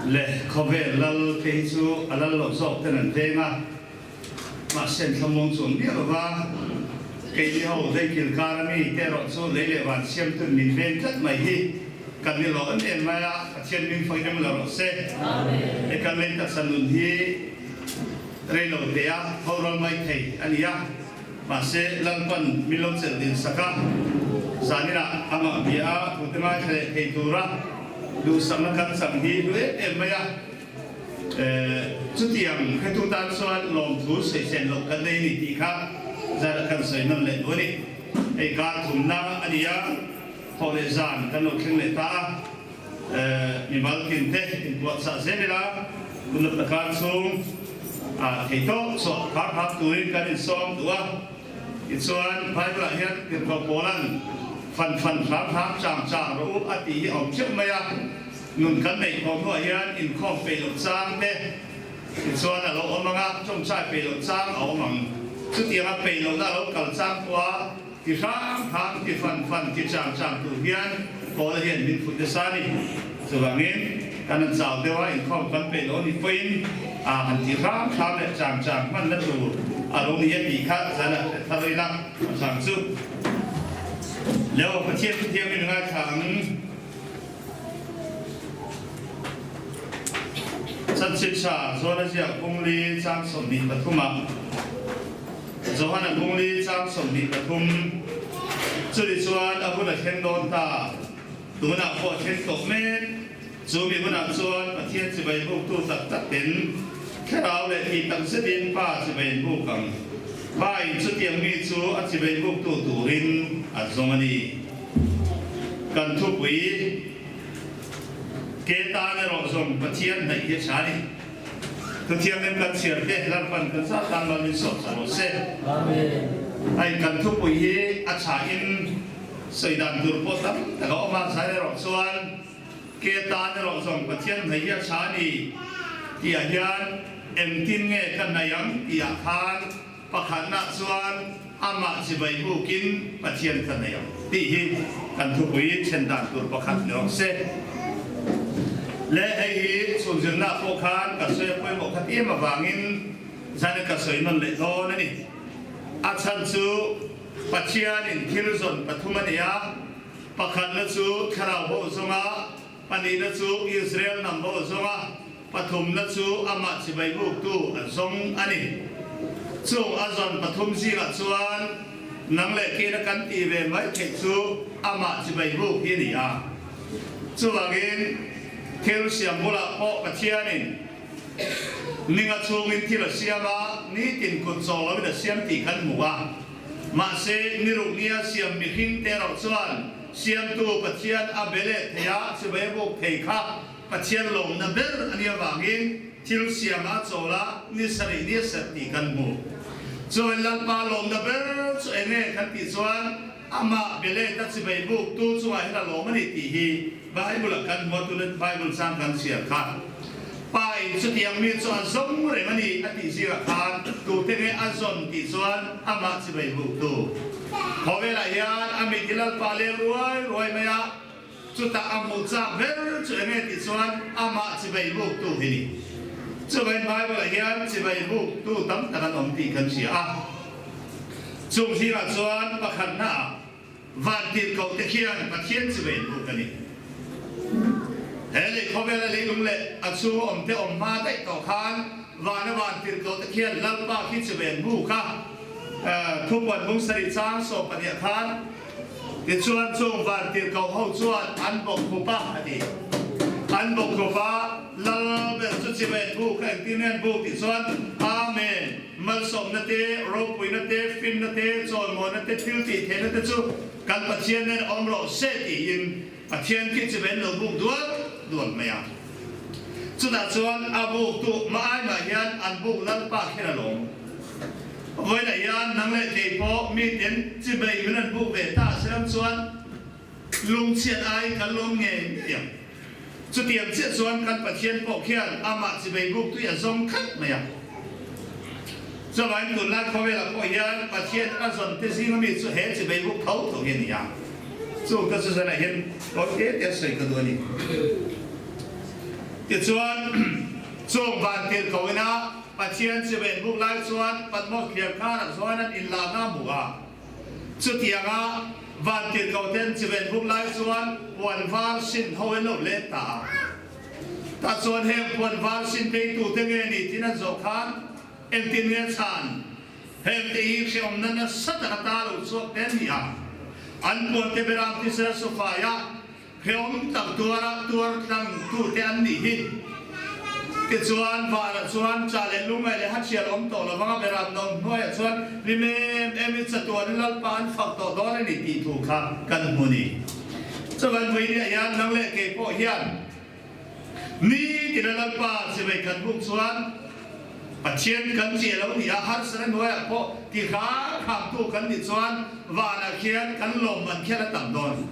Le khawvel lal te hi chu a lal loh zawk ten an veng a, mahse an thlamuang chuang miah lo va, keini ho Daikil kar a mi te erawh chu lei leh van siamtun min veng tlat mai hi kan ni lo em em mai a, Pathian min fawi em lo rawh se. He kan lei taksa nun hi rei lo te a tho ral mai thei a ni a, mahse Lalpan min lo chelh din sak a, zaninah amah bia a thute ngaithla leh thei tura duhsakna kan chang hi hlu em em mai a. Chutiang hretu tan chuan lawmthu sawichen loh kan nei a ni tih kha zan kan sawi nawn leh duh a ni. Hei kar thumna a ni a, thawh leh zan kan lo thleng leh ta a, mimal tin te inpuahchah zel ila, tunlakna kar chhung thei tawk chhuah khar hak turin kan insawm duh a. Tichuan Bible-ah hian Tirhkoh Paula'n fan fan hram hram chang chang rawh u a tih hi a awm theuh mai a. Nun kan neih khawm hnuah hian inkhawm peih loh chang te tichuan a lo awm ang a, tawngtai peih loh chang a awm ang. Chutianga peih lohna a lo kal chang pawha ti hram hram, ti fan fan, ti chang chang tur hian Paula hian min fuih nasa a ni. Chuvangin kan han chau deuh a, inkhawm kan peih loh a nih pawhin a han ti hram hram leh chang chang hmanna tur a lo ni a tih kha zanah hre thar ila a chang chu. Leo Pathian thuthiangin ngaithla ang. Chanchinṭha Johana ziak Bungli chang 23 ah Johana Bungli chang 23 Chuni chuan a hun a thleng dawn ta, tunah pawh a thleng tawh mek. Chu mi hunah chuan Pathian chibai buktu tak tak ten thlarau leh tih tak zetin Pa chibai an buk ang. Pa in chutiang mi chu a chibai buktu turin a zawng a ni. Kan thupui ke tan erawh zawng Pathian hnaih hi a tha a ni. Thuthianghlim kan chhiar te Lalpan kan zat tan mal min sawm sa rawh se. Hei kan thupui hi a tha in sawi dan tur pawh tam tak a awm a, zai erawh chuan ke tan erawh zawng Pathian hnaih hi a tha a ni tih ah hian engtin nge ka hnaih ang tih ah khan Pakhatna chuan amah chibai bukin Pathian ka nei ang tih hi kan thupui then dan tur pakhat ni rawh se. Le hei hi chhunzirna pawh khan ka sawi a pawimawh khat em avangin zanin ka sawi nawn leh dawn a ni. A chhan chu Pathianin thil zawn pathum a nei a, pakhatna chu thlarau ho zawnga, pahnihna chu Israel hnam ho zawnga, Pathumna chu amah chibai buktu a zawng a ni. Chung a zawn pathum zingah chuan nang leh kena kan tih ve mai theih chu amah chibai buk hi a ni a. Chuvangin thil siam bulah pawh Pathianin ninga chhungin thil a siam a, nitin kut chaw loin a siam tih kan hmu a. Mahse, niruk nia siam mihring te erawh chuan siamtu Pathian a be leh thei a, chibai a buk thei kha Pathian lawmna ber a nih avangin thil siam a chawl a, ni sarih ni a serh tih kan hmu. Chuan Lalpa lawmna ber chu eng nge kan tih chuan amah Beleta chibai buk tu chungah hian a lawm a ni tih hi Bible ah kan hmu a, tuna Bible chang kan chhiar kha. Pa in chutiang mi chu a zawng reng a ni a tih zingah khan tute nge a zawn tih chuan amah chibai buk tu khawvelah hian a mit hi Lalpa leng ruai ruai mai a, Chutah a hmuh chak ber chu eng nge tih chuan amah chibai buktu hi ni. Chuvai Bible-ah hian chibai buktu tam tak an awm tih kan hria a. Chung zingah chuan pakhatnaah vantirhkoh te khian Pathian chibai an buk a ni. He lei khawvela leilung leh a chhunga awmte awm hma daih tawh khan vana vantirhkoh te khian Lalpa khi chibai an buk a. Thupuan bung sarih chang 12 khan Tichuan chung vantirhkoh ho chuan an bawk khup a, a ti. An bawk khup a, Lal ber chu chibai buk a engtin nge an buk tih chuan, Amen! Malsawmna te, ropuina te, finna te, chawlmawna te, thil tih theihna te chu kan Pathian nen awm rawh se tiin Pathian khi chibai an lo buk dual dual mai a. Chutah chuan a buktu hma ai mah hian an buk Lalpa kher a lawm. Vawiinah hian nang leh kei pawh miten chibai min an buk ve ta siam chuan lungchhiat ai kan lawm ngei ngei ang. Chutiang chiah chuan kan Pathian pawh khian amah chibai buk tui a zawng khat mai a. Chuvangin tunlai khawvelah pawh hian Pathian a zawn te zinga mi chu he chibai buk tho tho hi a ni a. Chung ka chu zanah hian tawi te te a sawi ka duh a ni. Tichuan, chung vantirhkoh ina Pathian chibai buk lai chuan Patmos thliar kharah chuan an inlakna a hmu a. Chutianga vantirhkoh ten chibai buk lai chuan puan var sin ho an lo let ta a. Tah chuan heng puan var sin peitute nge ni tin an zawh khan engtin nge chhan? Heng te hi hrehawmna nasa taka ta lo chhuak te an ni a. An puan te beram tisel sofa-ah Hrehawm tak tuara tuar tlang tute an nih hi. Tichuan, vanah chuan cha leh lungngaih leh hathial awm tawh lo vanga beram no hnuaiah chuan hlim em em in chatuanin Lalpa an fak tawh dawn a ni tih thu kha kan hmu ni. Chuvan vawinia hian nang leh kei pawh hian Nitina Lalpa chivei kan buk chuan Pathian kan chiah lo ni a, harsatna hnuaiah pawh ti hram hramtu kan nih chuan vanah khian kan lawmman khian a tam dawn.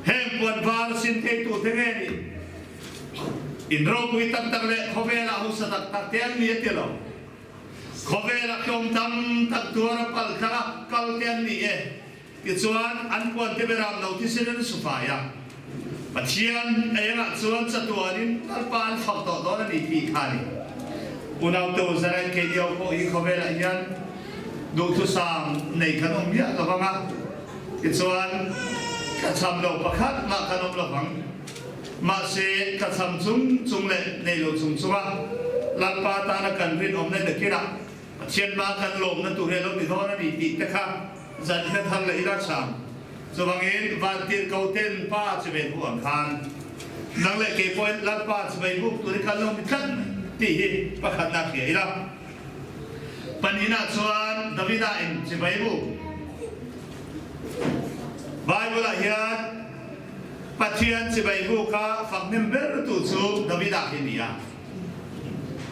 Heng puan var sin theitute nge ni? In ropui tak tak leh khawvelah hausa tak tak te an ni a ti lo. Khawvelah tlawm tam tak tuara pal thlara kal te an ni e. Tichuan, an puante beram lo thisen an su fai a. Pathian engah chuan chatuanin Lalpa an fak tawh dawn a ni tih kha a ni. Unautu Zaren Kedio pawh hi khawvelah hian duhthusam nei kan awm miah lo vang a, tichuan tlachham lo pakhat mah kan awm lo vang. Mahse, tlachham chung chung leh nei lo chung chunga Lalpa tana kan rinawmna nakinah Pathian mah kan lawmna tur hi a lo ni dawn a ni tih te kha Zan hla thar leh ila cham. Chuvangin vantirhko ten pa chi ve hnu ang khan nang leh kei pawhin Lalpa chi vei buk tur hi kan lo ni tlat mai tih hi pakhatna hria ila. Pahnihna chuan Davida in chi vei buk. Bible ah hian Pathian chi vei buk a fak hnem ber tu chu Davida hi ni a.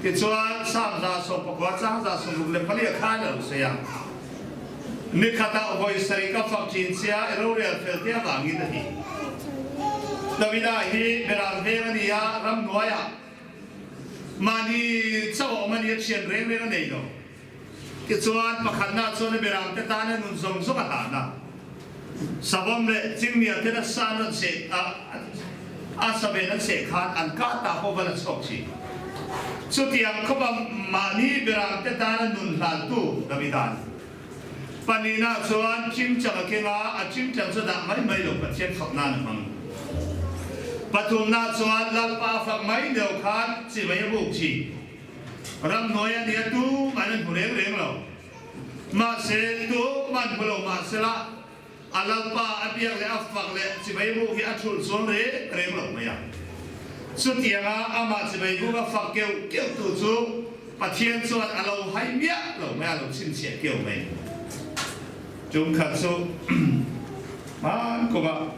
Tichuan Psalm 119 chang 164 khan a lo sawi a. Ni khatah vawi sarih ka fak thin sia i rorel fel te avangin a ti. Davida hi beram veng a ni a, ramhnuaiah mahni chauh a awm a ni a, thian reng reng a nei lo. Tichuan pakhatna chuan a beram te tana nun zawng zawng a hlan a, savawm leh chingmial ten a sa an rawn seh a, a saven an seh khan an kah ta pawh va la chhuak thin. Chutiang khawpa mahni beram te tana nun hlantu Davida a ni. Pahnihna chuan chimchang a keng a, a chimchang chu dah mai mai lo Pathian fak nan a hmang. Pathumna chuan Lalpa a fak mai deuh khan chivai a buk thin. Ramhnuai a nia tumah an hmu reng reng lo. Mahse, tumah an hmu lo mahsela a Lalpa a biak leh a fak leh chivai buk hi a thulh chuang reng reng lo mai a. Chutianga amah chivai buk a fak keuh keuh tu chu Pathian chuan a lo hai miah lo mai a, a lo chhinchhiah keuh mai. Tum khat chu hman kumah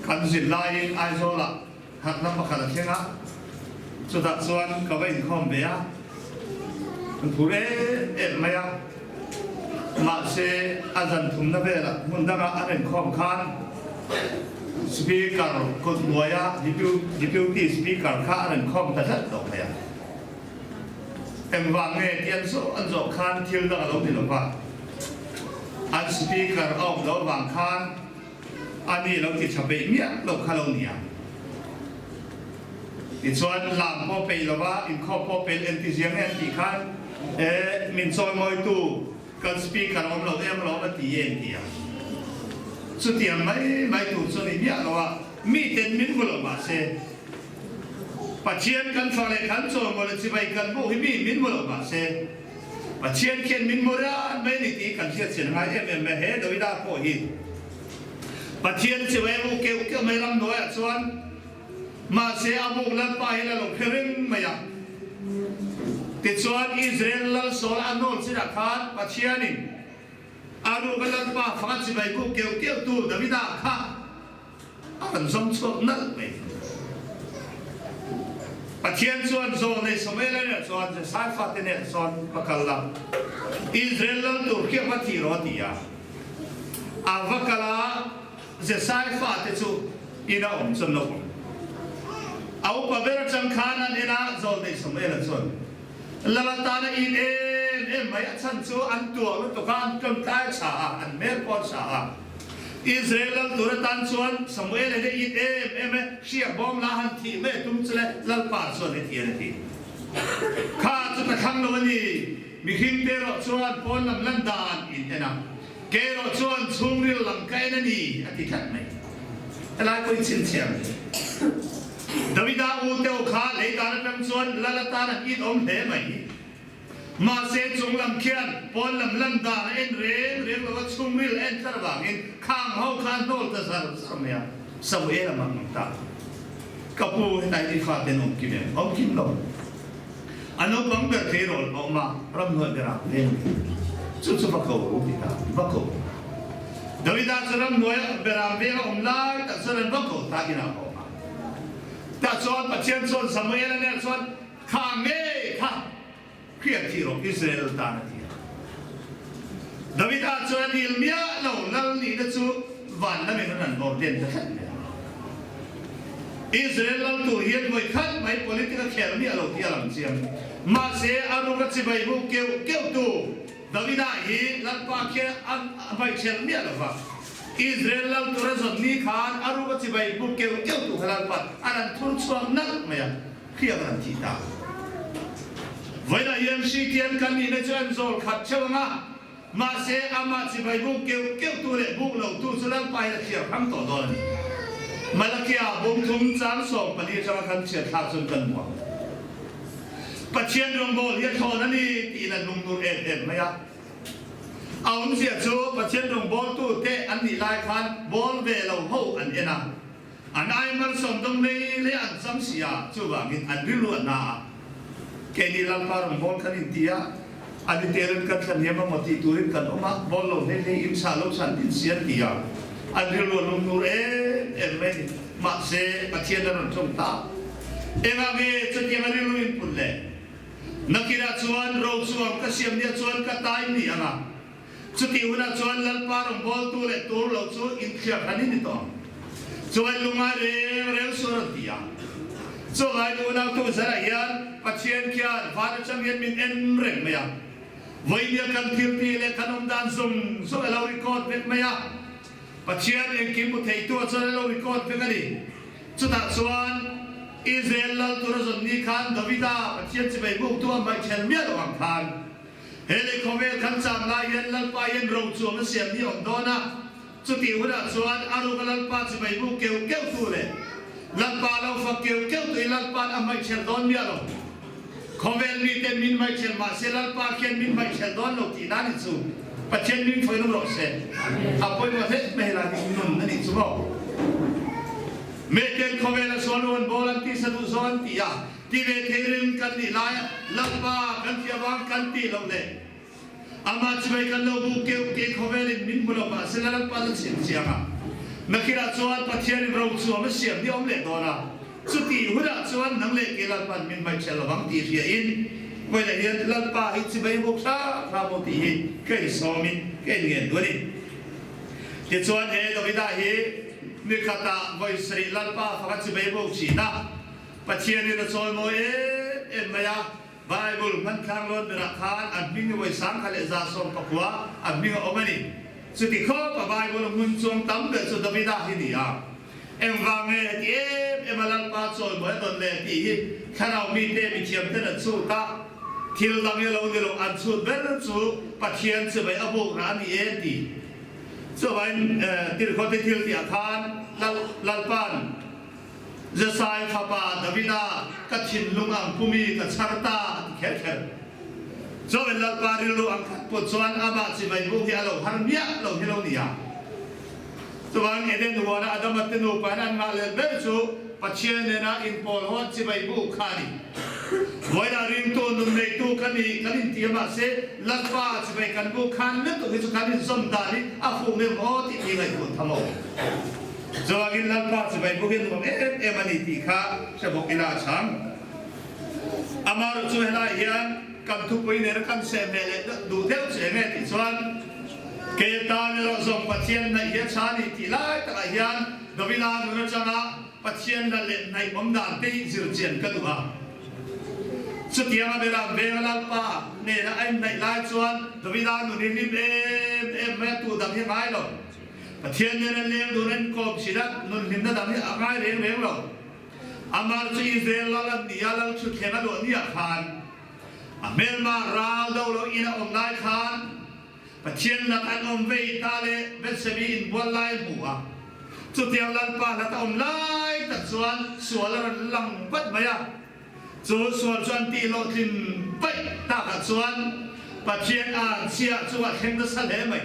kan zin laiin Aizawlah Harhna pakhat a thleng a, chutah chuan ka va inkhawm ve a, an phur em em mai a, mahse a zan thumna velah hmun danga an inkhawm khan Speaker kut hnuaia Deputy Speaker kha an inkhawm ta tlat lo mai a, engvang nge tih an zawh an zawh khan thil dang a lo ni lo va, an Speaker a awm lo avang khan A ni lo ti tha peih miah lo kha lo nia. Tichuan lam pawh peih lova inkhawm pawh peih en ti ziang em tih khan e min chawimawitu kan speaker awm lo em lawm a ti e an ti a. Chutiang mai mai tur chu a ni miah lo a, miten min hmu lo mahse Pathian kan fak leh kan chawimawi leh chibai kan hmuh hi mi min hmu lo mahse Pathian khian min hmu ran mai a ni tih kan hriat chian a ngai em em mai. He Davida pawh hi Pathian chu em u keuh keuh mai ramhnuaiah chuan mahse a buk Lalpa hi la lo hre reng mai a. Tichuan Israel lal Saul a nawl chinah khan Pathianin a ruka Lalpa fanga chibai buk keuh keuh tu Davida kha A rawn zawm chhuak nalh mai. Pathian chuan Zawlnei Samuela nen chuan Jesai fate nen sawn va kal la, Israel lal tur khi a va thih rawh a ti a. A va kal a, Jesai fate chu ina awm chuan lo awm. A upa ber atang khan an en a, Zawlnei Samuela chuan lal atana in em em mai a chhan chu an tuah lutuk a, an tlawmtlai tha a, an hmel pawh a tha a. Israel lal tur atan chuan Samuel-a hi a it em em e, hriak bawm la han thih mai tum chu le Lalpa chuan hetiang a ti. Kha chu ka thlang lo a ni, mihring te erawh chuan pawn lam lan dan in en a, kei erawh chuan chhungril lam ka en a ni, a ti tlat mai. Helai pawhin chhinchhiah ang hi. Davida u teu kha lei dan atang chuan lal atan an it awm hle mai. Mahse chung lam khian pawn lam lan dan a en reng reng lo a, chhungril a en tlar avangin khang ho kha a hnawl ta zar zar mai a, Samuel a mang ang ta. Ka pu hetlai hi fate an awm kim em? Awm kim lo. A naupang ber thei rawl a awm a, ramhnuai berah leng a ni. Chu chu va ko ru ti ta, va ko. Davida chu ramhnuai berah veng a awm lai tak chuan an va ko ta inah a awm a. Tah chuan Pathian chuan Samuel a ner chuan, Kha nge kha hriat thih rawh Israel tan a ti a. Davida chuan a dil miah lo, lal nihna chu van lamin a rawn bawr den ta tlat mai a. Israel lal tur hian vawi khat mai politic a khel miah lo tih a lang chiang. Mahse a ruk a chibai buk keuh keuh tu Davida hi Lalpa khian a hmaichhelh miah lo va. Israel lal tur a zawt ni khan a ruk a chibai buk keuh keuh tu kha Lalpa'n a rawn thur chhuak nalh mai a. Hriak an thih ta. Vawiinah hian hri tian kan nihna chu an zawl khat theuh ang a, mahse amah chibai buk keuh keuh tu leh buk lo tu chu Lalpa hian a thliar hrang tawh dawn a ni. Malakia bung thum chang 14 atanga kan chhiat thlak chuan kan hmu ang. Pathian rawngbâwl hi a thlawn a ni tiin an lung nur em em mai a. A awmzia chu Pathian rawngbâwltute an nih lai khan bâwl ve lo ho an en a. An ai malsawm dawng lei lei an cham si a, chuvangin an rilru a na a. Keini Lalpa rawngbâwl kan inti a, a ni telin kan thlahniam a maw tih turin kan awm a, bâwl lo hlei hlei in chhah lo chhan din si an ti a, an rilru a lung nur em em mai a ni. Mahse, Pathian a rawn ṭawng ta. Engah nge chutiang a rilru in put le? Nakinah chuan ro chuang ka siam nia chuan ka tai ni ang a. Chutih hunah chuan Lalpa rawngbawltu leh tur lo chu inthliar hran in ni tawh ang. Chuan lungngai reng reng sual an ti a. Chuvangin unautu zarah hian Pathian khian van atang hian min en reng mai a. Vawinia kan thiltih leh kan awm dan zawng zawng a lo record vek mai a. Pathian engkim hmu theitu ah chuan a lo record vek a ni. Chutah chuan Israel lal tura zawn ni khan Davida Pathian chibai buktu a hmaichhel miah lo ang khan He lei khawvel kan cham lai hian Lalpa hian ro chuam a siam hi a awm dawn a, chutih hunah chuan a ruka Lalpa chibai buk keuh keuh tu leh Lalpa lo fak keuh keuh tu hi Lalpa'n a hmaichhelh dawn miah lo. Khawvel miten min hmaichhelh mah se Lalpa khian min hmaichhelh dawn lo tih nan i chu Pathian min hruai lung rawh se. A pawimawh hle mai helai hi nun a nih chu maw. Meten khawvela sual rawn bawl an tisa duh zawng an ti a, Ti ve thei ring kan nih laia Lalpa kan tih avang kan tih loh leh Amah chibai kan lo bu keuh kei khawvelin min hmu lo mahse la Lalpa la chhin chiang a. Nakinah chuan Pathianin ro chuam a siam ni awm leh dawn a, chutih hunah chuan nang leh kei Lalpa'n min hmaichhiah lovang tih hria in vawilah hian Lalpa hi chibai buk hram hram aw tih hi ka insawmin ka inngen duh a ni. Tichuan he Davida hi nikhatah vawi sarih Lalpa faka chibai buk thin a, Pathianin a chawimawi em em mai a, Bible hmanthlak lawn berah khan a hming hi vawi 1119 a hming a awm a ni. Chuti khawp a Bible hmun chuang tam ber chu Davida hi ni a. Engvang nge heti em em a Lalpa chawimawi a dawn le tih hi thlarau mite mithiam ten an chhut a, thil dang i lo ni lo an chhut ber chu Pathian chibai a buk rah a ni e ti. Chuvangin tirhkote thil tihah khan Lalpa'n Jesai fapa Davida ka thinlung ang pumi ka chhar ta a ti kher kher. Chuan Lalpa rilru ang khat pawh chuan amah chibai buk hi a lo har miah lo hi lo ni a. Chuan Eden huana Adama te nupa in an ngah lel ber chu Pathian nena inpawl ho an chibai buk kha a ni. Vawilah ringtu nun neitu ka ni kan inti a mahse Lalpa chibai kan buk khan lutuk hi chu kan inzawm dan hi a fuh meuh maw tih hi ngaihtuah tham a awm. Chuvangin Lalpa chibai bawk hi nuam em em a ni tih kha hre bawk ila a chhang. Amaherawh chu helai hian kan thupui nena kan seh hmeh leh duh deuh che enge tih chuan kei atan erawh zawng Pathian hnaih hi a tha a ni tih lai takah hian Davida nun atanga Pathian la leh hnaih awm dan te hi zir chian ka duh a. Chutianga berah venga Lalpa nena a inhnaih lai chuan Davida nun hi hlim em em mai a, tu dang hi ngai lo. Pathian nen an leng dun an inkawm thin a, nun hlimna dang hi a ngai reng reng lo. Amar chu Israel lal an ni a, lal thutthleng a luah ni ah khan a hmelma ral do lo in a awm lai khan Pathian lak an awm vei ta leh Bethsebi inbual lai a hmu a. Chutiang Lalpa hlat a awm lai tak chuan sual a rawn lang vat mai a. Chu sual chuan tih hlawhtlin paih takah chuan Pathian a chhiah chu a thleng nasa hle mai.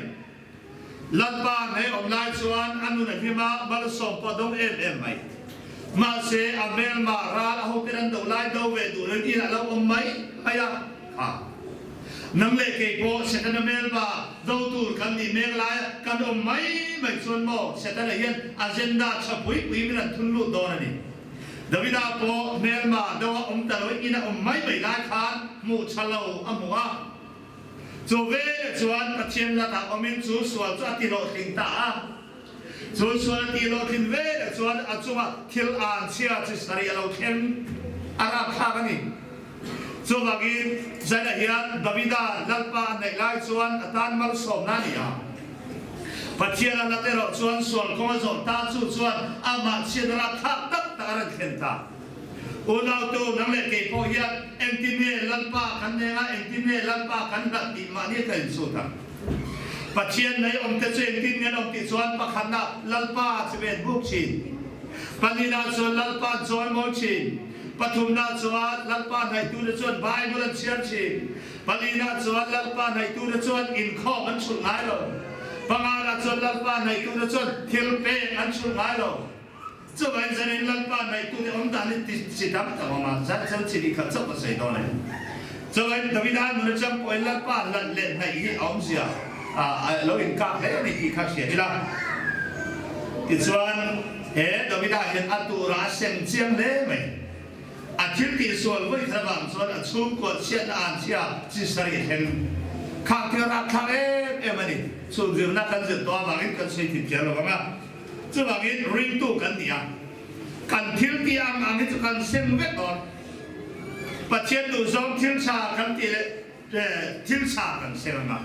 Lalpa hmei awm lai chuan a nun a hlim a, malsawm pawh a dawng em em mai. Mahse, a hmelma ral a hoten an do lai do ve duh loin inah lo awm mai mai a, kha. Nang leh kei pawh Setana hmelma do tur kan nih mek laia kan awm mai mai chuan maw Setana hian agenda tha pui pui min an thun lut dawn a ni. Davida pawh hmelma do a awm ta loin ina awm mai mai lai khan hmuh tha lo a hmu a. Chu veleh chuan Pathian lakah awmin chu sual chu a ti hlawhtling ta a. Chu sual a tih hlawhtlin veleh chuan a chunga thil an chhia chi sarih a lo thleng a rapthlak a ni. Chuvangin Zaina hian Davida Lalpa a hnaih lai chuan a tan malsawmna a ni a. Pathian a hlat erawh chuan sual kawng a zawh ta chu chuan amah chhiat rapthlak tak tak a rawn thlen ta. Unautu, nang leh kei pawh hian engtin nge Lalpa kan neng a, engtin nge Lalpa kan hlat tih mahni ka insut ang. Pathian nei awmte chu engtin nge an awm tih chuan pakhatna Lalpa chi ven buk thin. Pahnihna chuan Lalpa an chawimawi thin. Pathumna chuan Lalpa hnaitute chuan Bible an chhiar thin. Palina chuan Lalpa hnaitute chuan inkhawm an chhulh ngai lo. Pangana chuan Lalpa hnaitute chuan thil pek an chhulh ngai lo. Chuvain zanin Lalpa ngaihtute awm dan hi ti chi tam tak awm a, zan chuan chi lihkhat chauh ka sawi dawn a ni. Chuvain Davida nun atang pawhin Lalpa hlat leh hnaih hi a awmzia a lo inkak hle a ni tih kha hria ila. Tichuan he Davida hian a turah a sem chiang hle mai. A thil tihsual vawi khat avang chuan a chhungkua chhiatna anchhia chi sarih thleng khang thil rapthlak em em a ni. Chhun zirna kan zir tawh avangin kan sawi thim thiam lo vang a. Chuvangin ringtu kan ni a, kan thil tih ang ang hi chu kan sem vek dawn. Pathian duhzawng thil tha kan tih leh thil tha kan sem ang a,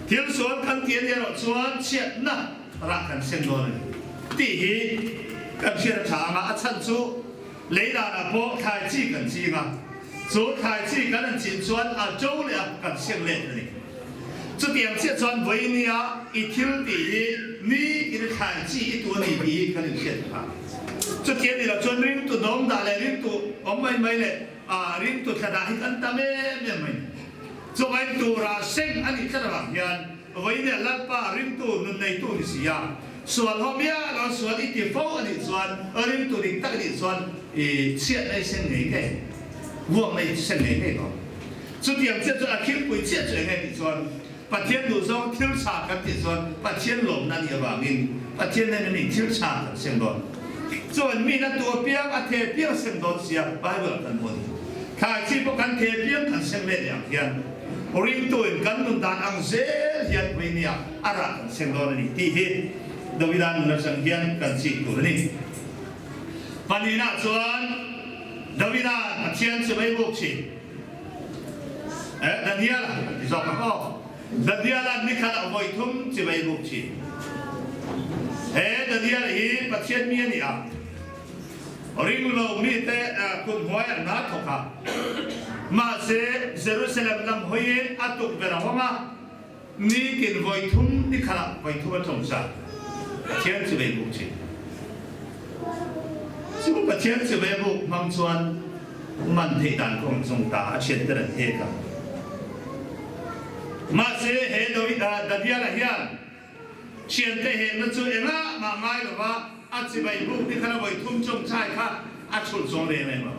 thil sual kan tih anih erawh chuan chhiatna rah kan sem dawn a ni tih hi kan hriat a tha ang a, a chhan chu lei danah pawh thlai chi kan ching a, chu thlai chi kan han chin chuan a to leh a kan sem let a ni. Chutiang chiah chuan vawinia i thil tih hi mi in thlai chi i tu a ni tih hi kan inhriat phah. Chutiang ni lo chuan ringtu dawng dah leh ringtu awm mai mai leh ringtu thla dah hi kan tam em em mai. Chuvangin tura seng a nih tlat avang hian vawinia Lalpa ringtu nun neitu ni si a, sual ho miah lo sual i ti fo a nih chuan ringtu dik tak a nih chuan i chhiatna i seng ngei ngei, vuakna i seng ngei ngei dawn. Chutiang chiah chuan a thilpui chiah chu enge tih chuan Pathian duhzawng thil tha kan tih chuan Pathian lawmna a nih avangin Pathian nen a nih thil tha kan sem dawn. Chuan mi na tu apiang a the piang sem dawn sia Bible ah kan hmu a ni. Thlai chi pawh kan the piang kan sem let leh ang hian ringtuin kan nun dan ang zel hian Puinia a rah kan sem dawn a ni tih hi Davida nun atang hian kan chik tur a ni. Pahnihna chuan Davida Pathian chu mei buk thin. Eh, Daniela ti zawk ang aw. Daniela ni khat ah voi thum chivai buk thin. He Daniel hi Pathian mi a ni a. Ring lo mi te kut hnuai ah hna thawk a. Mahse Jerusalem lam hawiin a tukverh a hawng a. Nitin voi thum ni khat ah voi thum a ṭong sa. Pathian chivai buk thin. Chu Pathian chivai buk hmang chuan man theih dan kawng chung ta a thian ter an hek a. Mahse he Daniel-a hian thiante hekna chu engah mah ngai lova a chivai buk ni khan a voi thum chawngchai kha a chhulh zawng reng reng lo.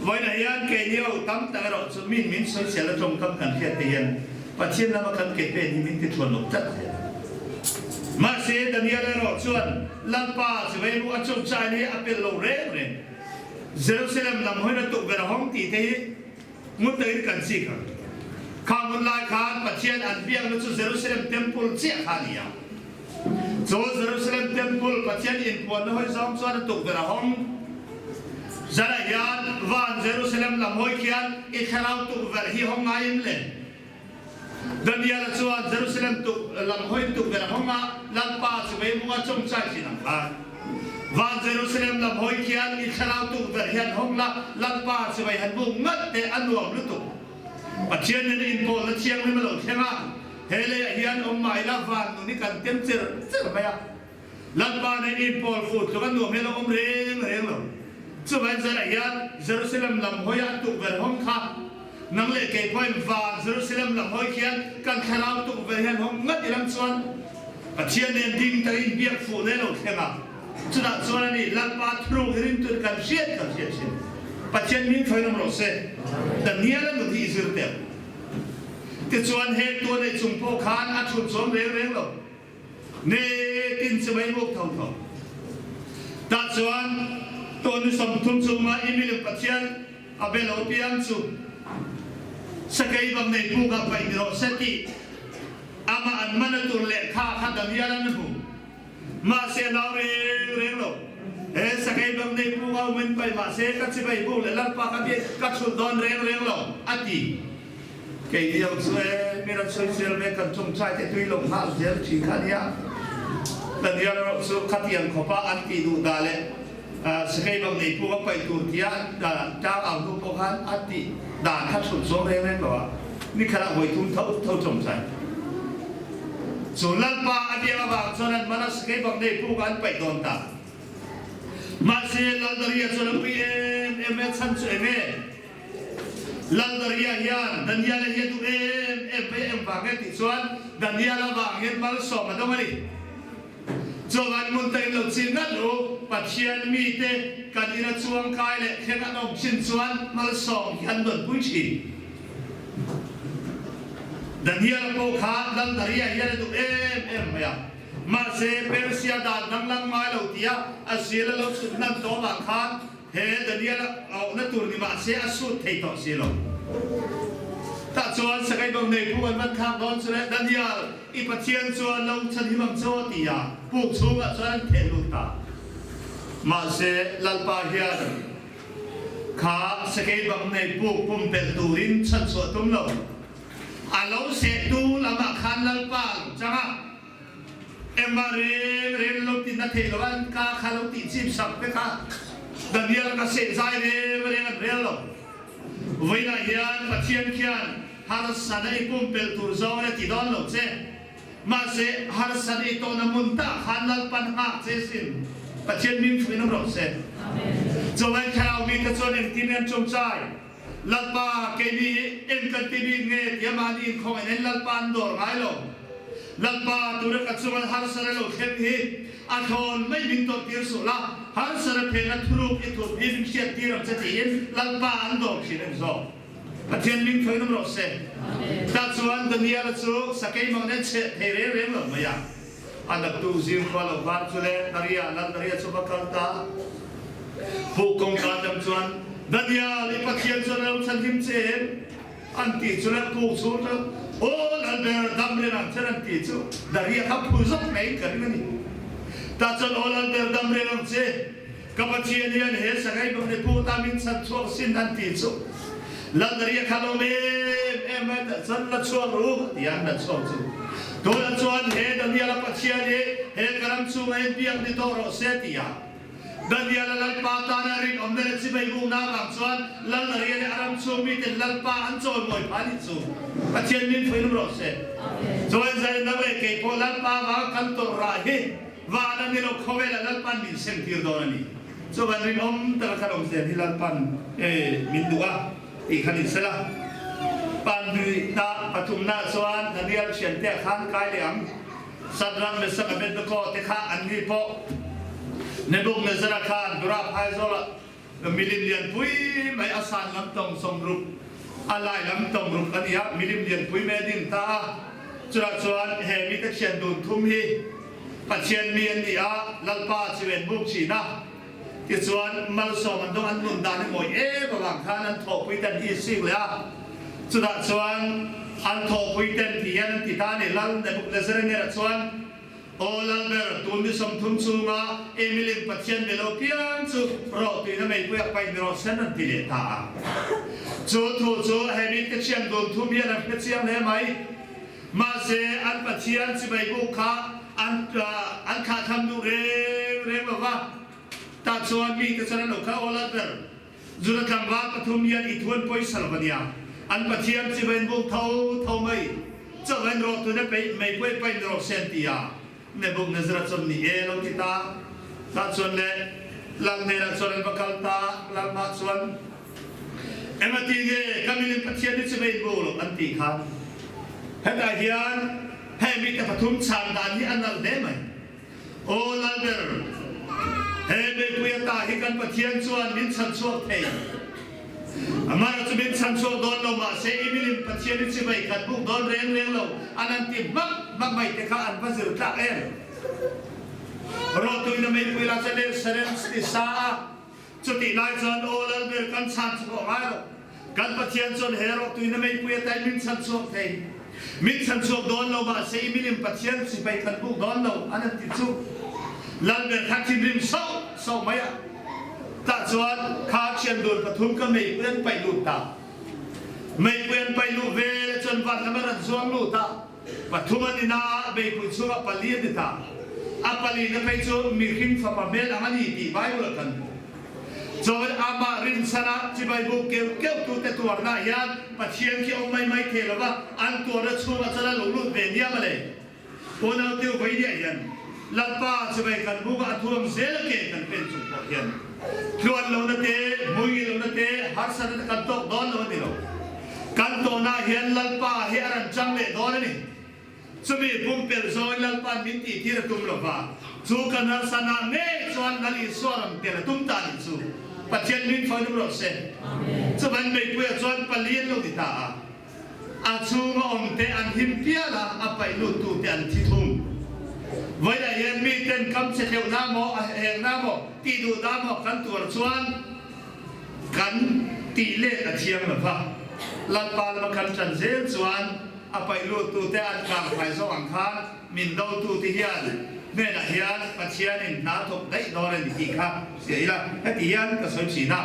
Vawiinah hian keini ho tam tak erawh chu min min sawisel a tawngkam kan hriat te hian Pathian lama kan ke pen hi min ti thuan lo tlat zel. Mahse Daniel erawh chuan Lalpa chivai ru a chawngchai hi a pel lo reng reng. Jerusalem lam hawiin a tukverh a hawng tih te hi ngun takin kan chik ang. Kha ngun lai khan Pathian an biakna chu Jerusalem Temple chiah kha a ni a. Chu Jerusalem Temple Pathian inpuanna hawi zawng chuan a tukverh a hawng. Zanah hian van Jerusalem lam hawi khian i thlarau tukverh hi hawng ngaiin le. Daniel-a chuan Jerusalem tuk lam hawi tukverh a hawng a, Lalpa chu veimunga chawngchai thin ang khan. Van Jerusalem lam hawi khian i thlarau tukverh hian hawng la, Lalpa chu vei han buk ngat teh a nuam lutuk. Pathian nen inpawlna thianghlim a lo thleng a, he leiah hian awm mah ila van nun hi kan tem cher cher mai a. Lalpa nen inpawl fuh tluk a nuam hian a awm reng reng lo. Chuvangin zanah hian Jerusalem lam hawia an tukverh hawng kha nang leh kei pawhin van Jerusalem lam hawi khian kan thlarau tukverh hian hawng ngat ilang chuan Pathian nen ding takin biak fuh leh lo thleng a. Chutah chuan a ni Lalpa thuruk hi rintu kan hriat kan hriat thin. Pathian hming thawiin awm rawh se. Daniel-a nun hi i zir teh. Tichuan heng tuan ei chung pawh khan a chhun chawm reng reng lo. Nitin chibai muk tho tho. Tah chuan tawni 30 chunga i milim Pathian a be lo piang chu sakei bang nei puk ah paih ni rawh se tih amah an man a tur lehkha kha Daniel an hmu. Mahse nau reng reng lo. He sakei bang nei puk a um in paih mahse ka chibai buk leh Lalpa ka biak ka chhulh dawn reng reng lo a ti. Kei lio chu e, mi ran sawisel ve kan chungchai te tui lo nghal zel thin kha nia. Daniel erawh chu khatiang khawpa an tih duh dah leh sakei bang nei puk a paih tur tia tang au hnu pawh khan a tih dan kha chhun zawm reng reng lo a, nikhat ah vawi thum tho tho chawngchai. Chu Lalpa a biak avang chuan an man a sakei bang nei puk an paih dawn ta. Mahse Laldaria chuan a pui em em e, chhan chu eng e? Laldaria hian Daniela hi a duh em em mai a, engvang nge tih chuan Daniela vang hian malsawm a dawng a ni. Chuan hmun takin lo chin ngat u, Pathian mite kan ina chuang kai leh thleng an awm thin chuan malsawm hi an dawnpui thin. Daniela pawh kha Laldaria hian a duh em em mai a, mahse Persia dan danglam ngai lo tia a zil a lo chhut hnan tawh avang khan He Daniel a awhna tur ni mah se a sut thei tawh si lo. Tah chuan Sakai bang nei puk an van thlak dawn chu le, Daniel, i Pathian chuan lo chhanhim ang che aw ti a puk chhungah chuan an theh lut ta. Mahse, Lalpa hian kha Sakai bang nei puk pumpelh turin chhanchhuah tum lo. A lo sehtu lamah khan Lalpa a lo chang a. Engmah reng reng lo ti na thei lo an ka kha lo tih chip sak te kha Daniel ka seh zai reng reng an rel lo. Vawiinah hian Pathian khian harsana i pumpelh tur zawng in a ti dawn lo che. Mahse harsana i tawhna hmun tah khan Lalpan nghak che sin. Pathian hming fuh in awm rawh se. Chawlai thlarau mite chuan engtin an chungchai? Lalpa, keini hi eng kan ti bik nge tia mahni inkhawng en Lalpa an dawr ngai lo. Lalpa, tura ka chunga harsara lo thleng hi a thlawn mai min tawrh tir suh la, harsara phena thuruk i thup hi min hriat tir ang che tiin Lalpa an dawr thin em zawk. Pathian min thawi nawm rawh se. Tah chuan Daniela chu sakei mang nen cheh thei reng reng lo mai a. A naktu zing khua lo var chu le Daria, Lal Daria chu va kal ta. Puk kawngka dang chuan, Daniel, i Pathian chuan a lo chhanhim che em? An tih chu le puk chhung chuan, Aw Lal ber, dam reng ang che an tih chu Daria kha phu zawk mai ka ring a ni. Tah chuan, Aw Lal ber, dam reng ang che, ka Pathian hian he sangai bang ni puk ta min chhan chhuak sin an tih chu Lal Daria kha lawm em em mai tah chuan la chhuak ru ti an la chhuak chu. Tunah chuan he Daniel-a Pathian hi he ka ram chhungah hian biak ni tawh rawh se ti a Daniel-a Lalpa tana rinawmna leh chibai bukna avang chuan Lal Daria leh a ram chhung miten Lalpa an chawimawi phah anih chu. Pathian min fuih lum rawh se. Chuan zai nang leh kei pawh Lalpa avanga kan tawrh rah hi van a ni lo khawvelah Lalpa'n min sengtir dawn a ni. Chuan rinawm taka kan awm zel hi Lalpa'n min duh a tih kha ni sela. Panhnih-na pathumna chuan Daniel thiante a khan kai leh ang. Shadrach, Meshach, Abednego te kha an ni pawh Nebuchadnezzar-a khan Dura phaizawlah milim lianpui mai a san lam tawng 60, a lai lam tawng ruk a ni a, milim lianpui mai a ding ta a. Chutah chuan he mite thian dun thum hi Pathian mi an ni a, Lalpa chiven buk thin a. Tichuan malsawm an dawng an nun dan hi mawi em avang khan an thawhpui ten hi sik leh a. Chutah chuan an thawhpui ten ti hian an ti ta a ni. Lal Nebuchadnezzar hnenah chuan, Aw Lalber, tun ni 30 chhunga Emilin Pathian be lo piang chu rawh tuina meipui a paih ni rawh sen an ti leh ta a. Chu thu chu he mite thian dun thum hian an hre chiang hle mai. Mahse, an Pathian chibai buk kha an an thlahthlam duh reng reng lo va. Tah chuan mite chuan an lo kha awl a ber. Juda tlangval pathum hian i thuan pawisa lo va nia. An Pathian chibai an buk tho tho mai. Chawh in rawh tuna peih mei puai paih ni rawh se an ti a. Nebuchadnezzar chuan ni e lo ti ta. Tah chuan le lal hnenah chuan an va kal ta. Lal mah chuan Engati nge ka milim Pathian hi chibai in buk loh an tih khan hetah hian hei mite pathum chhan dan hi a nalh hle mai. Aw Lalber, he meipui ata hi kan Pathian chuan min chhan chhuak thei. Amara chu min chhan chhuak dawn lo mahse i milim Pathian hi chibai khat buk dawn reng reng lo an an ti hmak hmak mai te kha an va zir tlak em. Rawhtuina meipui la chu leh sarem ti sa a. Chutih lai chuan aw Lalber kan chhan chu pawh ngai lo. Kan Pathian chuan he rawhtuina meipui atain min chhan chhuak thei. Min chhan chhuak dawn lo mahse i milim Pathian sipai kan buk dawn lo an an ti chu. Lalber kha thinrim sauh sauh mai a. Tah chuan kha thian dun pathum ka meipui an paih lut ta. Meipui an paih luh ve le chuan van lam a ran zuang lut a. Pathum an ni na a, beipui chhungah pali an ni ta. A palina phei chu mihring fapa hmel ang a ni tih Bible ah kan hmu. Chuan amah rinchhana chibai buk keuh keuh tute tuarna hian Pathian khi awm mai mai thei lova an tuarna chhungah chuan a lo lut ve niam a le. Unau teu vawinia hian Lalpa chibai kan buk a a thuam zel a ke kan pen chung pawh hian tluan lohna te, hmui lohna te, harsatna te kan tawk dawn lo a ni lo. Kan tawnah hian Lalpa hi a rawn chang leh dawn a ni. Chumi pumpelh zawngin Lalpa'n min tihtir a tum lo va, chu kan harsanah ngei chuan Lal Isua rawn tel a tum ta a nih chu. Pathian min fawi rum rawh se. Chuvan meipuiah chuan pali an lo ti ta a, a chhunga awmte an him pial a, a paih luttute an thi thung. Vawilah hian miten kam che hleuh na maw, a heng na maw, tih duh dah maw kan tuar chuan, Kan tih let a thiang lo va, Lalpa lama kan ṭan zel chuan a paih luttute an kang fai zawk ang khan min dotute hian hnenah hian Pathianin hna thawk daih dawn a ni tih kha hria ila, heti hian ka sawi ṭhin a.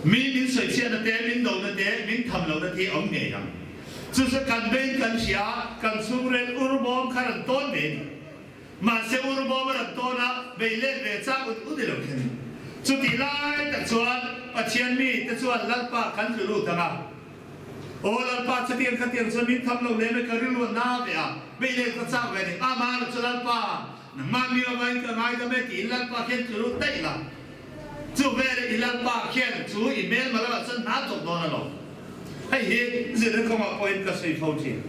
Mi min sawichhiatna te, min dona te, min tham lohna te hi a awm ngei ang. Chu chu kan bein kan hria, kan chhungrel ur bawm kha rawn tawn ve a ni. Mahse u Rubawm a rawn tawn a, bei let ve chak ut ut i lo thlen. Chutih lai tak chuan Pathian mi te chuan Lalpa kan tlu lut ang a. Aw Lalpa, chutiang khatiang chuan min tham lo lem e, ka rilru a na ve a, bei let ka chak ve a ni. Amah erawh chu Lalpa, nangmah mi avangin ka ngaidam e tiin Lalpa khian tlu lut daih la. Chu veleh i Lalpa khian chu i hmelma lamah chuan hna chawp dawn a lo. Hei hi zirna kawngah pawhin ka sawi fo thin.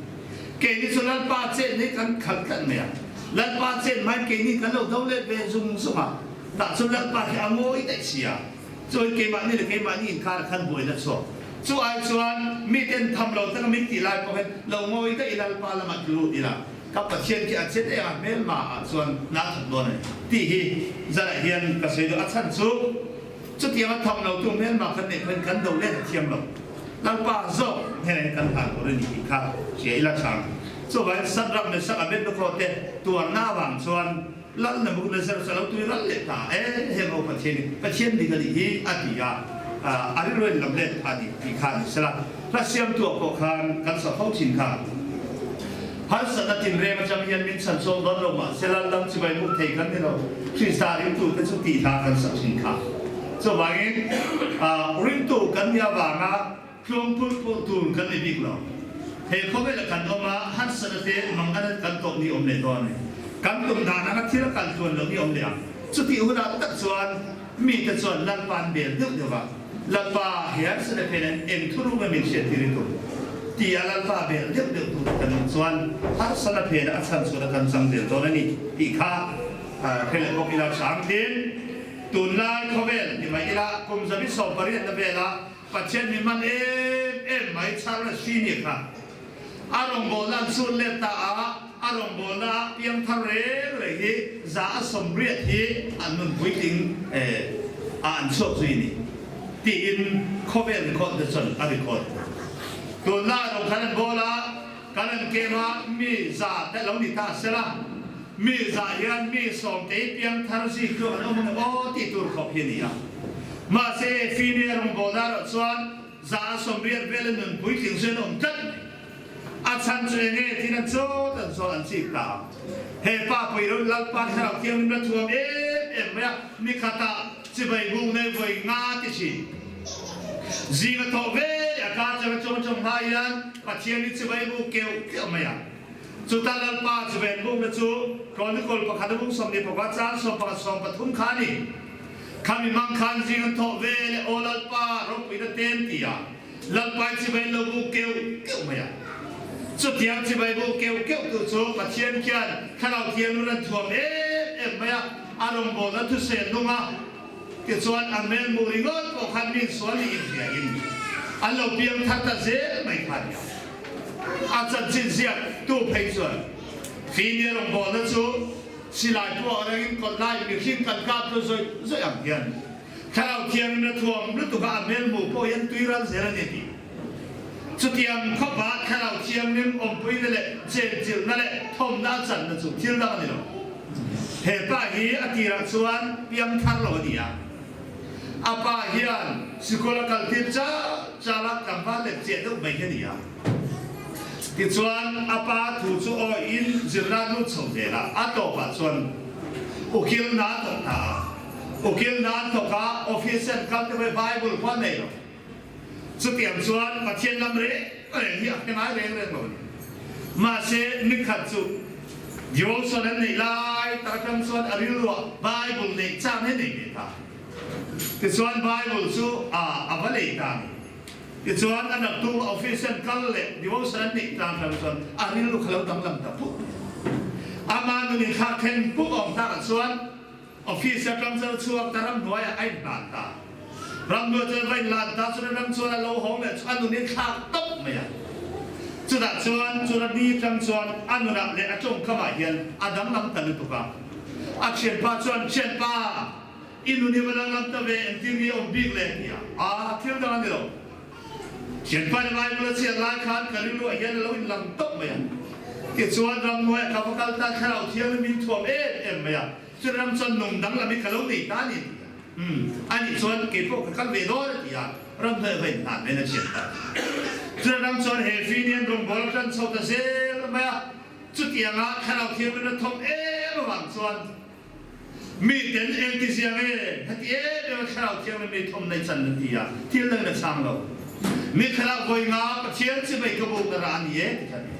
Keini chu Lalpa chen hi kan khalh tlat mai a. Lalpa chen hmain keini kan lo do let ve zung zung a. Tah chuan Lalpa hi a ngawi daih si a. Chuan keimahni leh keimahni inkar khan buaina chhuak. Chu ai chuan miten tham lo taka min tih lai pawh hian lo ngawi daih i Lalpa lamah ti lut ila ka Pathian khi a che daih a, hmelma ah chuan na thawk dawn a ni tih hi zanah hian ka sawi duh. A chhan chu. Chutianga tham lo tu hmelma kan neih pawhin kan do let a thiam lo. Lalpa zawk hnenah kan hlan tur a ni tih kha hria ila chang. Chuvangin Sadrak, Mesak, Abednego te tuarna avang chuan Lal Nebuchadnezzar chu a lo tui ral leh ta e, heng ho Pathian hi Pathian dik a nih hi a ti a, a rilru in lam let pha dik tih kha a ni sela. Hla siamtuah pawh khan kan sa fo thin kha. Harsatna tinreng atang hian min chhan chhuak dawn lo mah se Lal chibai buk thei kan ni lo. Krista ringtute chu tih hla kan sak thin kha. Chuvangin ringtu kan nih avanga tluang pulh pulh tur kan ni bik lo. He khawvela kan awm a, harsatna te mangan kan tawk ni awm leh dawn a ni. Kan tum dan anga thil a kal tluan lo ni awm leh ang. Chutih hunah tak chuan mite chuan Lalpa an bel deuh deuh a, Lalpa he harsatna phen an eng thuruk nge min hriattir i tum? Ti a Lalpa bel deuh deuh tur kan awm chuan harsatna phenah a chhan chhuah kan chang zel dawn a ni tih kha hre leh bawk ila hrang tin tunlai khawvel ti mai ila kum 180 na vela Pathian mi man em em mai Charles Finney kha a rawngbawlna an chhun let ta a, a rawngbawlna ah piangthar reng reng hi 180 hi an nun puitling a an chhuak zui ni tiin khawvel record te chuan a record. Tunlai rawng khan an bawl a, kan an kem a, mi za te lo ni ta sela, mi za hian mi sawmtei piangthar zik chu an awm ang aw tih tur khawp hi a ni a. Mahse Finney a rawngbawlna erawh chuan 180 vela nun puitling chu an awm tlat mai. A chhan chu enge thin an chawt an sawn an chik ta a. He pa pui ro Lalpa Thlarau Thianghlim la thuam em em mai a, ni khatah chibai bung nei vawi nga ti thin. Zing a thawh ve leh a ka chang a chawng chawng hma hian Pathian hi chibai bu keuh keuh mai a. Chuta Lalpa chibai an bukna chu Chronicle pakhat a bung 24 chang 11 13 kha a ni. Khami hmang khan zing an thawh ve leh Aw Lalpa ropuina ten ti a. Lalpai chibai lo bu keuh keuh mai a. Chutiang chibai bu keuh keuh tu chu Pathian khian Thlarau Thianglun an thuam em em mai a, a rawngbawlna thusel nung a, tichuan a hmel hmuh ringawt pawh khan mi insual nih inhria in an lo piang thar ta zel mai kha a ni a. A chanchin ziak tu phei chuan Finia rawngbawlna chu silai puak rengin kawtlai mihring kan kap chu zawih zawih ang hian Thlarau Thianghlim a thuam lutuk a, a hmelhmuh pawh hian tui ral zel a ni tih. Chutiang khawpa Thlarau Thianghlim awmpuina leh chenchilhna leh thawmna a channa chu thil dang a ni lo. He pa hi a tirah chuan piang thar lo a ni a. A pa hian sikul a kal tir chal chal a, tlangval leh chiah deuh mai hi a ni a. Tichuan a pa thu chu awiin zirna lut chho zel a, a tawpah chuan ukil hna a thawk ta a. Ukil hna an thawk a, office an kal te pawh hi Bible pawh an nei lo. Chutiang chuan Pathian lam reng reng hi a hre ngai reng reng lo a ni. Mahse nikhat chu devotion an neih lai tak atang chuan a rilruah Bible neih chang hi a nei ve ta. Tichuan Bible chu a a va lei ta a ni. Tichuan a naktu office an kal leh devotion an neih tlang hram chuan a rilru kha lo danglam ta puk mai. Ama nun inthlak then puk a awm takah chuan office atang chuan a chhuak ta ramhnuaiah a inhlan ta. Ramhnuai chuan va inhlan ta chuan a ram chuan a lo hawng leh chu a nun inthlak tawp mai a. Chutah chuan chura ni atang chuan a nunah leh a tawngkamah hian a danglam ta lutuk a. A thianpa chuan, Thianpa! I nun hi va danglam ta ve, engtin nge awm bik le? ti a, a thil dang a ni lo. Thianpa ni Bible a chhiat lai khan ka rilruah hian a lo inlang tawp mai a. Tichuan ramhnuaiah ka va kal ta, Thlarau Thianghlim min thuam em em mai a, chu ram chuan nung danglam hi ka lo nei ta a ni, ti a. Umm, anih chuan keipawh ka kal ve dawn a ti a, ramhnuaiah va inhlan mai in a chhiat ta. Chu ram chuan he Finian rawngbawl a tan chho ta zel mai a, chutianga Thlarau Thianghlim a thawm em avang chuan, Mi ten engti zia nge heti em em a Thlarau Thianghlim mi thawm nei chan na ti a, thil dang in a chhang lo. Mi thlarau vawi nga Pathian chibai ka buk na ra a ni e ti kha a ni.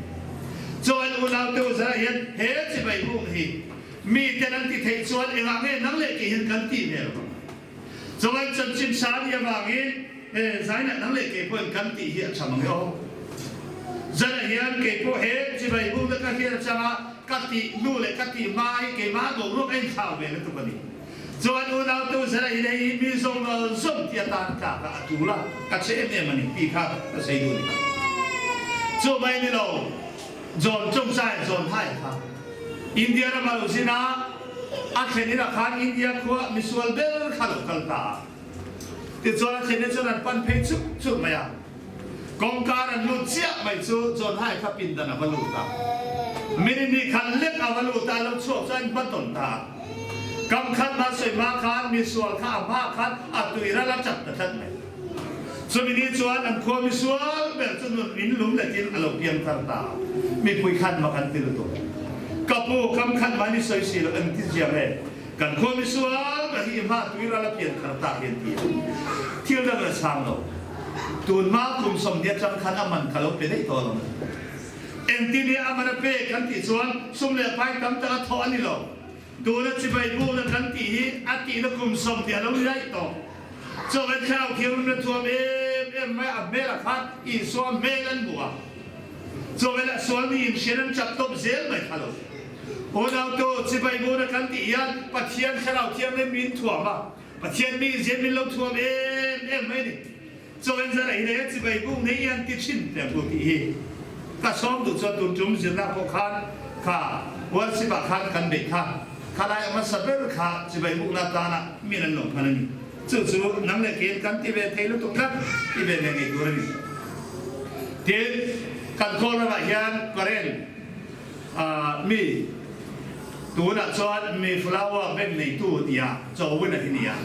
Chuan unau te u zarah hian he chibai buk hi mi ten an ti theih chuan engah nge nang leh kei hian kan tih ve lo? Chuan chanchin sa a nih avangin he zainah nang leh kei pawhin kan tih hi a tha mang e aw. Zanah hian kei pawh he chibai bukna ka hriat atanga ka tih hnu leh ka tih hma hi keimah boruak a inthlau ve lutuk a ni. Chuan unau tu zanah hian hei hi mi zawng zawng ti atan tlak a a tul a, ka che em em a ni tih kha ka sawi duh a ni. Chu mai ni lo. Zawn chawngchai zawn hai kha India rama lo zin a, a thlen inah khan India khua misual ber kha lo kal ta a. Tichuan a thlen hi chuan an pan phei chuk chuk mai a. Kawngkar an lut chiah mai chu zawn hai kha pindan a va lut a. Minute hnih khat lek a va lut a, a lo chhuak chuan a inhmatawn ta a. Kam khat hma sawi hma khan misual kha a hma khan a tuiral a chak ta tlat mai. Chumi ni chuan an khua misual ber chu nun in lum letin a lo piang thar ta a, mipui khan mak an ti lutuk. Ka pu, kam khan mah ni sawi si lo eng ti ziang e, kan khua misual ber hi i hma tuiral a pian thar tak hi an ti a. Thil dang la chhang lo. Tun hma kum 20 atang khan a man ka lo pe daih tawh lo. Engtin nge a man a pek kan tih chuan sum leh pai tam tak a thawh a ni lo. Tuna chibai bukna kan tih hi a tihna kum 20 a lo ni daih tawh. Chawlh an thlarau thianghlim na thuam em em mai a hmel a khan Isua hmel an hmu a. Chawlh ah sual ni in hrian an chap tawp zel mai kha lo. Unautu, chibai bukna kan tih hian Pathian thlarau thianghlim min thuam a, Pathian mi in min lo thuam em em mai a ni. Chawlh an zar ei leh chibai buk nei an ti thin teh bu tih hi ka sawm duh chuan tun tum zirna pawh khan kha worship ah khan kan beih kha khalai a hmasa ber kha chibai bukna atana min an lo hman a ni. Chu chu nang leh keiin kan ti ve thei lutuk tlat ti ve leh ngei tur a ni. Tin, kan khawl ramah hian current mi tunah chuan mi flower bank neitu tia chawin a hi nia.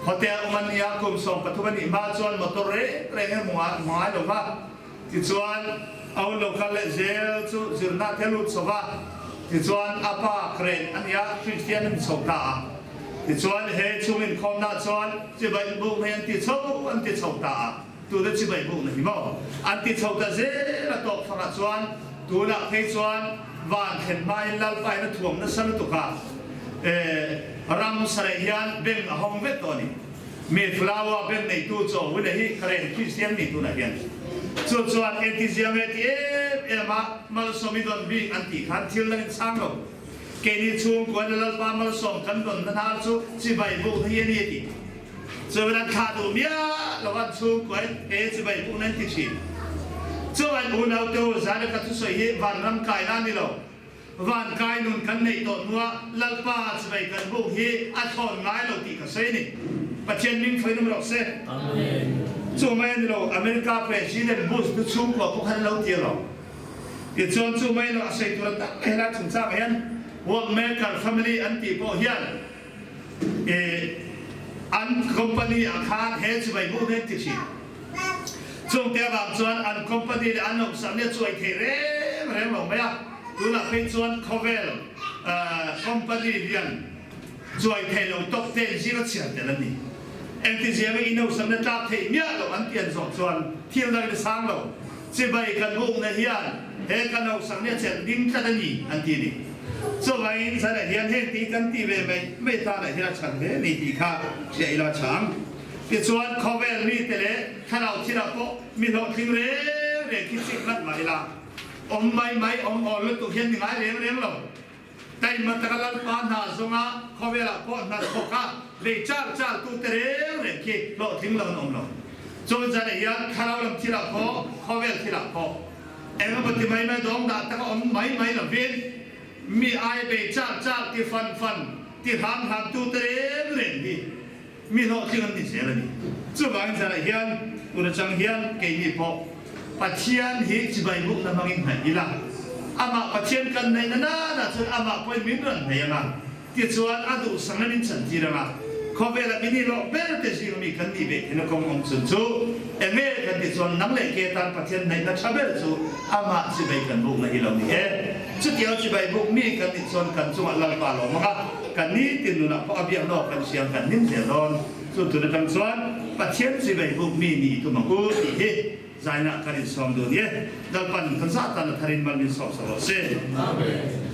Hotel awm an nia kum 13 a nih hma chuan motor reng reng hi hmu ngai lo va. Tichuan. A hun lo kal leh zel chu zirna te lut chho va, tichuan a pa Kren a nia, Kristian a ni chho ta a. Tichuan he chung inkhawmna chuan chibai bukna hi an ti chho an ti chho ta a, tuna chibai bukna hi maw an ti chho ta zel a tawp fangah chuan tunah phei chuan van thlen hmain Lalpa in a thuam nasa lutuk a, ram sareh hian beng a hawng vek tawh a ni. Mi flower beng neitu chaw hun a hi Karen Kristian mi tunah hian chu chuan entizia nge ti em em a malsawm i dawn bik an tih khan thil dang in chhang lo. Keini chhungkua na Lalpa malsawm kan dawn na hnar chu chibai buk na hi a ni a ti. Chuan an thlah duh miah lo an chhungkua in he chibai buk na an ti thin. Chuan unau te u zan a ka thusawi hi vanram kaina a ni lo. Van kai nun kan neih tawh hnuah Lalpa chibai kan buk hi a thlawn ngai lo tih ka sawi a ni. Pathian ming fawi nawm rawh se. Chu mai a ni lo, America President Bush nu chhungkua pawh khan lo ti alawm. Tichuan chu mai lo a sawi tur a tam mai helai chungchangah hian Workmaker family an tih pawh hian an company ah khan he chibai buk hi an ti thin. Chungte avang chuan an company leh an nawmsam hi a chuai thei reng reng lo mai a, tunah phei chuan khawvel company hian chuai thei lo top ten zing a chhiar tel a ni. Engtizianga i nawmsamna tlak theih miah loh an pian zawh chuan thil dangin a sang lo. Chibai kan bukna hian he ka nawmsam hi a chelh ding tlat a ni an ti a ni. Chuvangin zanah hian heng tih kan tih ve mai mai tanah hian a chhan hle a ni tih kha hria ila chang. Tichuan, khawvel mite leh thlarau thilah pawh mi hlawhtling reng reng khi chik ngat mah ila, awm mai mai awm awl lutuk hian ni ngai reng reng lo. Taima taka Lalpa hna zawnga khawvelah pawh hna thawk a lei char char tute reng reng khi hlawhtling lo an awm lo. Chuan zanah hian thlarau lam thilah pawh, khawvel thilah pawh engemaw ti mai mai dawng dah taka awm mai mai lovin mi ai bei char char ti fan fan ti hram hram tute reng reng hi Mi hlawhtling an ni zel a ni. Chuvangin zanah hian tun atang hian keini pawh Pathian hi chibai bukna hmangin hnaih ila, amah Pathian kan hnaih na nana chuan amah pawhin min rawn hnaih ang a, tichuan a duhsakna min chantir ang a, khawvela min ihlawh ber te zinga mi kan nih ve theihna kawng awm chun chu enge kan ti chuan nang leh ke tan Pathian hnaihna tha ber chu amah chibai kan bukna hi lo ni e. Chutiang chibai buk mi kan nih chuan kan chungah Lalpa lawm ang a, Kan nitin nunah pawh a biak lawk kan siam kan hlim zel dawn. Chu tun atang chuan Pathian chibai buk mi ni tum ang u tih hi zainah kan insawm dun i Lalpan kan zah tan a tharin mal min sawm sa rawh se. Amen.